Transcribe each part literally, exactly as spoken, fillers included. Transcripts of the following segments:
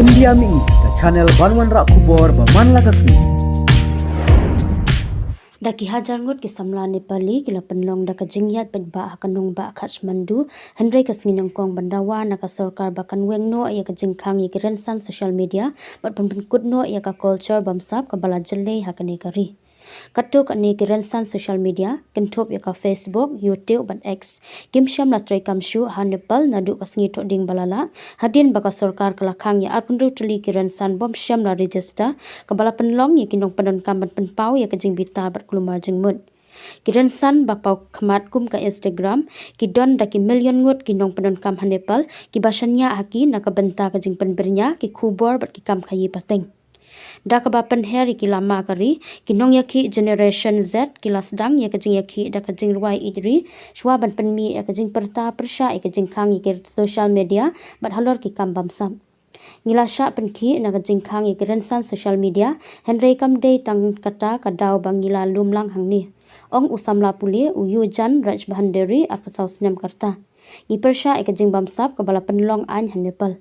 India Mini, ka channel ban wanrah khubor ba man la ka sngi. Da ki hajar ngut ki samla Nepali ki la pynlong da ka jingïaid paidbah ha ka nongbah Kathmandu, hynrei ka sngi nyngkong ban dawa na ka sorkar ba kan weng noh ïa ka jingkhang ïa ki rynsan social media bad ban pynkut noh ïa ka culture bamsap kaba la jyllei ha kane ka ri. Katto katne ki rynsan social media, kynthup ïa ka Facebook, YouTube bad X, kim shym la treikam shuh ha Nepal naduh ka sngi Thohdieng ba la lah, hadien ba ka sorkar ka la khang ïa arphew hynriew tylli ki rynsan bym shym la register, kaba la pynlong ïa ki nongpyndonkam ban pynpaw ïa ka jingbitar bad kulmar jingmut. Ki rynsan ba paw khmat kum ka Instagram ki don da ki million ngut ki nongpyndonkam ha Nepal, kiba shaniah ha ki na ka bynta ka jingpynbyrngia ki khubor bad ki kam khaïi pateng. Da kaba pynher ïa ki lama ka ri, ki nongïakhih Generation Z ki la sdang ïa ka jingïakhih da ka jingrwai ïeit ri, shuwa ban pynmih ïa ka jingpyrta pyrshah ïa ka jingkhang ïa ki social media bad halor ki kam bamsap. Ngi la shah pynkhih na ka jingkhang ïa ki rynsan social media, hynrei kam dei tang kata ka daw ba ngi la lum lang hangne, ong u samla pule u Yujan Rajbhandari, arphew saw snem ka rta. Ngi pyrshah ïa ka jingbamsap kaba la pynlong aiñ ha Nepal.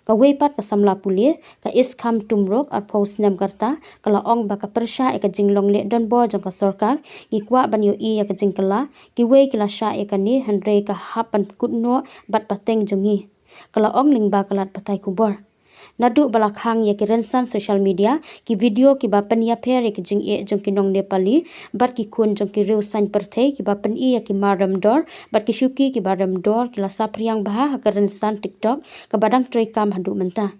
Kawei pat ka samla pule, ka Iskham Tumrok, arphew snem ka rta, ka la ong ba ka pyrshah ïa ka jinglong leh donbor jong ka sorkar, ngi kwah ban ïohi ïa ka jingkylla, kiwei ki la shah ïa kane hynrei ka hap ban pynkut noh bad pateng jong ngi, ka la ong lyngba ka lad pathai khubor. Naduh ba la khang ïa ki rynsan social media, ki video kiba pynïapher ïa ki jingeh jong ki nong Nepali bad ki khun jong ki riew saiñ pyrthei, kiba pyni ïa ki mar rem dor bad ki shuki kiba rem dor, ki la saphriang bha ha ka rynsan TikTok kaba dang treikam haduh mynta.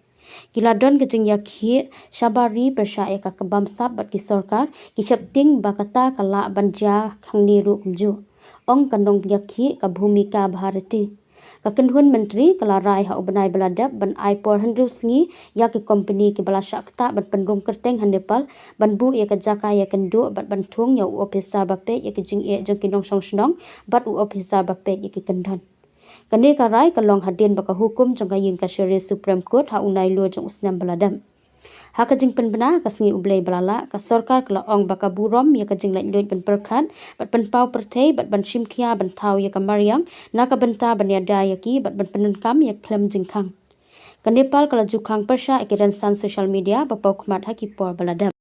Ki la don ka jingïakhih shabar ri pyrshah ïa ka bamsap bad ki sorkar, ki sheptieng ba kata ka lah ban jia hangne ruh kumjuh, ong ka nongïakhih ka Bhumika Bharati. Ka kynhun myntri ka la rai ha u bnai ba la dep ban ai por hynriew sngi ïa ki kompani kiba la shah ktah ban pynrung kyrteng ha Nepal ban buh ïa ka jaka ïakynduh bad ban thung ïa u ophisar ba peit ïa ki jingeh jong ki nongshong shnong bad u ophisar ba peit ïa ki kyndon. Kane ka rai ka long hadien ba ka hukum jong ka ïing kashari Supreme Court ha u Nailur jong u snem ba la dep. Ha ka jingpynbna ka sngi U Blei ba la lah, ka sorkar ka la ong ba ka burom ïa ka jinglaitluid ban pyrkhat bad pynpaw pyrthei bad ban shim khia ban thaw ïa ka mariang na ka bynta ban ïada ïa ki bad ban pyndonkam ïa ka khlem jingkhang. Ka Nepal ka la ju khang pyrshah ïa ki rynsan social media ba paw khmat ha ki por ba la dep.